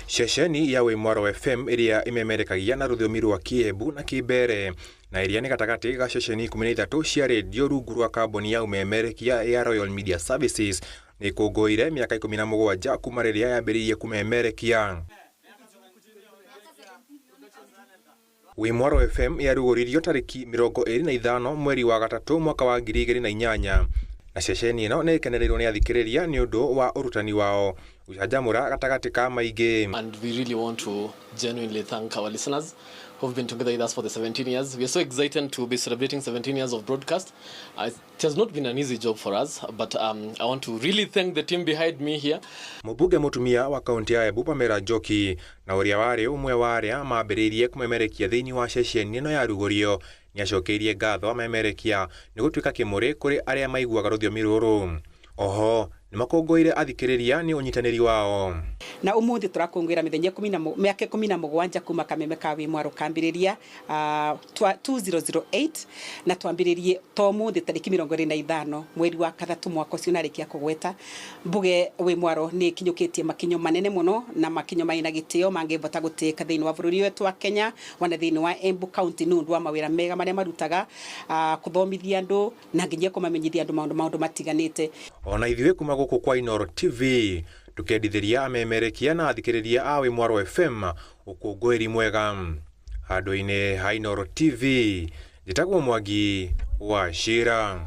Ceceni ya Wĩ Mwaro FM ĩrĩa ĩmemerekagia na rũthiomi rwa Kĩembu na Kĩmbere na ĩrĩa nĩ gatagatĩ ga ceceni 13 cia redio rungu rwa kambuni ya ũmemerekia ya Royal Media Services nĩ ĩkũngũĩire mĩaka 17 kuma rĩrĩa yambĩrĩirie kũmemerekia. Wĩ Mwaro FM yarugũririo tarĩki 25 mweri wa gatatũ mwaka wa 2008 na ceceni ĩno nĩ ĩkenereirwo nĩ athikĩrĩria nĩ ũndũ wa ũrutani wao gũcanjamũra gatagatĩ ka maingĩ. And we really want to genuinely thank our listeners who've been together with us for the 17 years. We are so excited to be celebrating 17 years of broadcast. It has not been an easy job for us, but I want to really thank the team behind me here. Mũmbunge mũtumia wa kaunti ya Embu Pamela Njoki na ũrĩa warĩ ũmwe wa arĩa mambĩrĩirie kũmemerekia thĩinĩ wa ceceni ĩno ya rugũrio nĩacokeirie ngatho amemerekia nĩ gũtuĩka kĩmũrĩ kũrĩ arĩa maiguaga rũthiomi rũrũ. Oho nĩmakũngũĩire athikĩrĩria nĩ ũnyitanĩri wao. Na umuthi turakungwira mithenya miaka 17 kuma kameme ka Wĩ Mwaro kambiriria 2008 na twambiririe to muthi tariki 25 mweri wa kathatu mwaka ucio narikia kugweta mbuge Wĩ Mwaro ni kinyukitie makinyo manene muno na makinyo maina gitio mangivota gutika thiini wa bururi wetu wa Kenya wana thiini wa Embu County ni undu wa mawira mega maria marutaga kuthomithia andu na nginya kumamenyithia andu maundu matiganite. Ona ithuĩ kuma gũkũ kwa Inooro TV tukendithĩria amemerekia na athikĩrĩria a Wĩ Mwaro FM ũkũngũĩri mwega. Handũ-inĩ ha Inooro TV njĩtagwo Mwangi wa Shira.